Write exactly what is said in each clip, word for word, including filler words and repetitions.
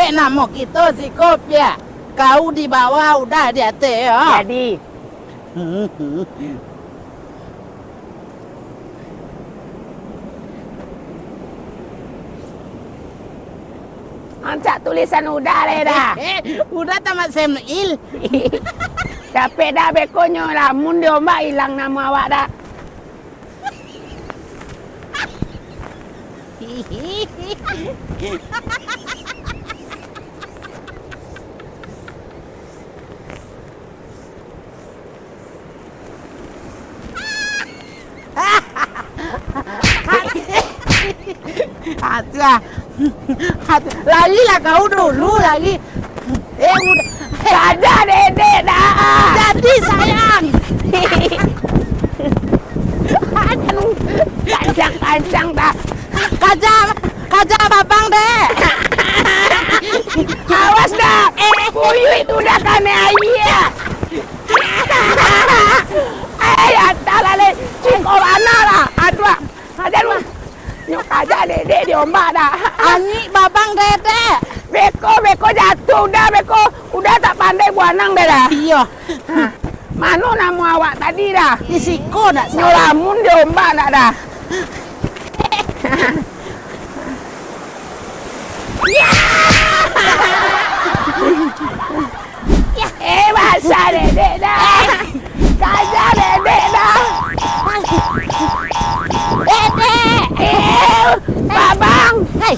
Namo kito siko, Piak. Kau di bawah, Uda di ateh, yo. Jadi. Rancak tulisan Uda lai, Da. Uda tamat Samuel. Capek, Da, beko nyo lamun di ombak ilang namo awak, Da. Aduh, ah. Aduh, lari lah kau dulu, lari. Eh, Uda. Kada, Dedek, Da. Jadi, sayang. Aduh, kancang-kancang, Da. Kaja, kaja babang, Dek. Awas, Da. Eh, kuyuik tu Da kanai aia. Eh, ya, tak lah, Lek. Ciko bana lah. Aduh, ah. Aja lu. Nyo kaja Dedek di ombak, Da. Angik babang, Dedek. Beko, beko jatuah Uda, beko. Uda tak pandai buanang, Da, Da. Iyo. Ha. Mano namo awak tadi, Da? Di siko, nak. Nyo lamun di ombak, nak, Da. Ya! Eh, basa Dedek, Da. Kaja Dedek, Da. Dedek. Eh, babang. Hei.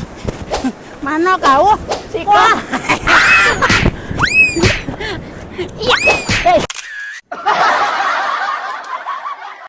Mano kau? Siko. Wah,